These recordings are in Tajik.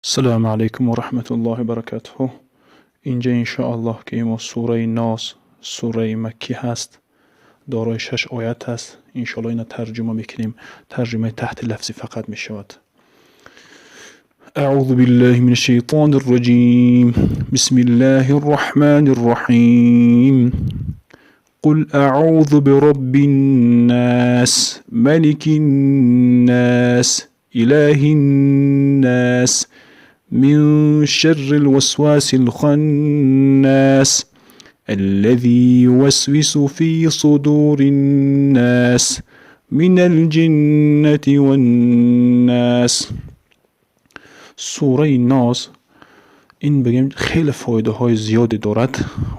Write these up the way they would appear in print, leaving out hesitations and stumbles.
Ассалому алайкум ва раҳматуллоҳи ва баракатуҳ. Инҷа иншоаллоҳ ки мо сураи Нос, сураи маккӣ ҳаст, дорои шаш оят аст. Иншоаллоҳ ина тарҷума мекунем. Тарҷумаи таҳти лафзӣ фақат мешавад. أعوذ بالله من الشيطان الرجيم. بسم الله الرحمن الرحيم. قل أعوذ برب الناس، ملك الناس، إله الناس، من شر الوسواس الخناس، الذي يوسوس في صدور الناس، من الجنة والناس. Сураи Нос ин бигем хеле фоидаҳои зиёде дорад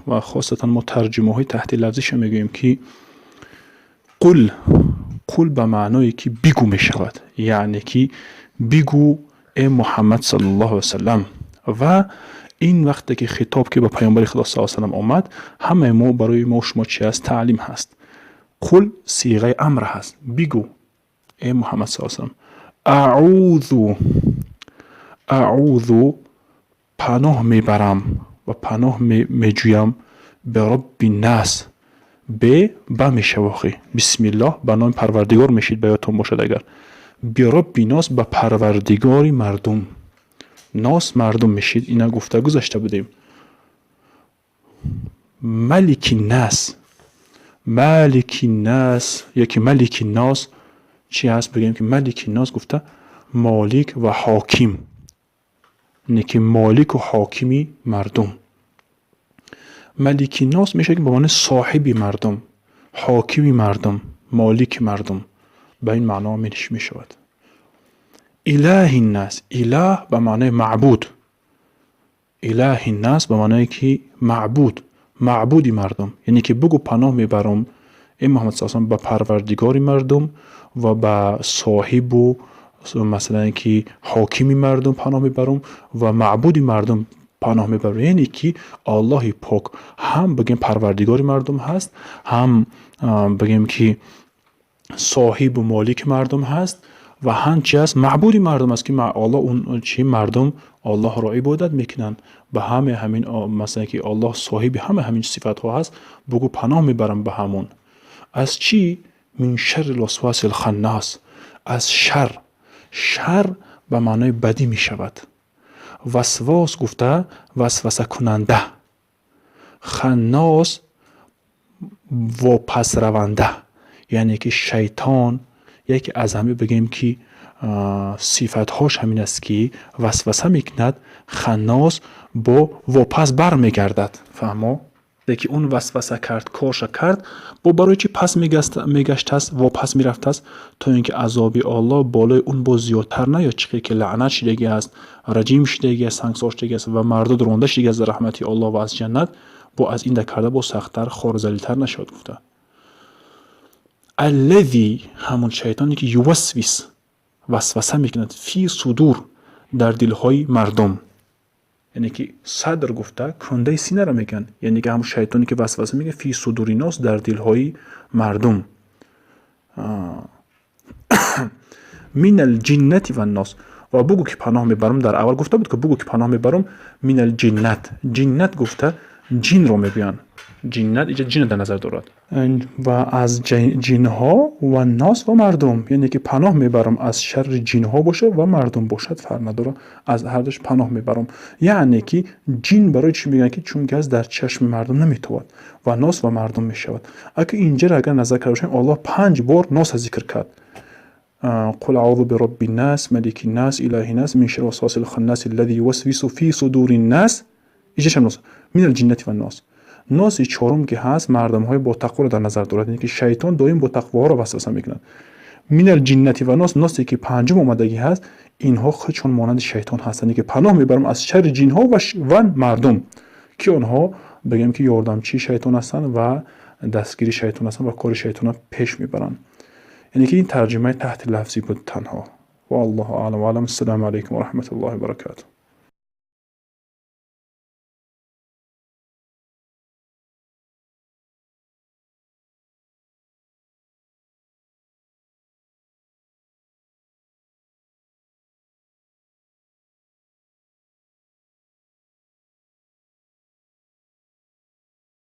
ва хосатан мо тарҷумаҳои таҳти лафзиша мегӯем, ки қул, қул ба маъное ки бигӯ мешавад, яъне ки бигӯ, э Муҳаммад саллаллоҳу васалам. Ва ин вақте ки хитоб ки ба паёмбари Худо с салам омад, ҳамаи мо, барои мо шумо чи аст? Таълим ҳаст. Қул сиғаи амр ҳаст: бигӯ, э Муҳаммад с салам. Аъузу, аъузу, паноҳ мебарам ва паноҳ меҷӯям, биробби нас, бе ба мешава охи, бисмиллоҳ, ба номи Парвардигор мешид, ба ёдтон бошад агар. Биробби нос, ба Парвардигори мардум. Нос мардум мешид, ина гуфта гузашта будем. Малики нас, малики нас яки малики нос чи ҳаст? Бигӯем ки малики нос гуфта молик ва ҳоким, не ки молику ҳокими мардум. Малики нос мешавад ки ба маънои соҳиби мардум, ҳокими мардум, молики мардум, ба ин маъно мешавад. Илаҳи нас, илаҳ ба маънои маъбуд, илаҳи нас ба маъное ки маъбуд, маъбуди мардум. Яъне ки бигӯ, паноҳ мебарам, эй Муҳаммад с ба Парвардигори мардум ва ба соҳибу, масалан, ки ҳокими мардум паноҳ мебарам ва маъбуди мардум паноҳ мебарам. Яъне ки Аллоҳи пок ҳам, бигем, Парвардигори мардум ҳаст, ҳам, бигем, ки соҳибу молики мардум ҳаст ва ҳам чи аст? Маъбуди мардум аст, ки Аллоҳ он чи мардум Аллоҳро ибодат мекунанд. Ба ҳаме ҳамин, масалан, ки Аллоҳ соҳиби ҳама ҳамин сифатҳо ҳаст. Бугӯ, паноҳ мебарам ба ҳамон. Аз чӣ? Мин шарри лвасваси лханнас, аз шар. Шар ба маънои бадӣ мешавад. Васвос гуфта васвасакунанда, ханнос вопасраванда. Яъне ки шайтон яке аз ҳамин, бигем, ки сифатҳош ҳамин аст, ки васваса мекунад, ханнос бо вопас бармегардад. Фаҳмо, ки он васваса кард, корша кард, бо барои чӣ пас мегаштааст, вопас мерафтааст? То ин ки азоби Оллоҳ болои он боз зиёдтар наёд, чӣ ки лаънат шидагӣ аст, раҷим шидагӣ аст, сангсор шидагӣ аст ва мардуд ронда шидагӣ аст аз раҳмати Оллоҳ ва аз ҷаннат. Бо аз ин да карда боз сахттар, хорзалилтар нашавад гуфта. Аллази, ҳамон шайтоне ки, ювасвис, васваса мекунад, фи судур, дар дилҳои мардум. Яъне ки садр гуфта кундаи синаро мегӯянд. Яъне ки ҳамон шайтоне ки васваса мекунад, фи судури нос, дар дилҳои мардум, минал ҷиннати ваннос. Ва бугӯ ки паноҳ мебарам, дар аввал гуфта буд ки бугӯ ки паноҳ мебарам, минал ҷиннат. Ҷиннат гуфта ҷинро мегӯянд. Ҷиннат иҷа ҷинро дар назар дорад. Ва аз ҷинҳо, ва нос, ва мардум. Яъне ки паноҳ мебарам аз шарри ҷинҳо бошад ва мардум бошад, фарқ надорад, аз ҳардуш паноҳ мебарам. Яъне ки ҷин барои чӣ мегӯянд? Ки чунки аз дар чашми мардум наметобад. Ва нос ва мардум мешавад. Агар инҷаро агар назар карда бошем, Аллоҳ панҷ бор носа зикр кард: قل أعوذ برب الناس، ملك الناس، إله الناس، من شر الوسواس الخناس، الذي يوسوس في صدور الناس. иҷашам нос, من الجنة والناس. Носи чорум ки ҳаст, мардумҳои ботақворо дар назар дорад, яъне ки шайтон доим ботақвоҳоро васваса мекунад. Мин алҷиннати ва нос, носе ки панҷум омадагӣ ҳаст, инҳо худшон монанди шайтон ҳастанд. Ки паноҳ мебарам аз шарри ҷинҳо ва мардум, ки онҳо, бигем, ки ёрдамчии шайтон ҳастанд ва дастгири шайтон ҳастанд ва кори шайтонро пеш мебаранд. Яъне ки ин тарҷумаи таҳти лафзӣ буд танҳо. Валлоҳу аълам. Ассалому алайкум ва раҳматуллоҳи ва баракатуҳ.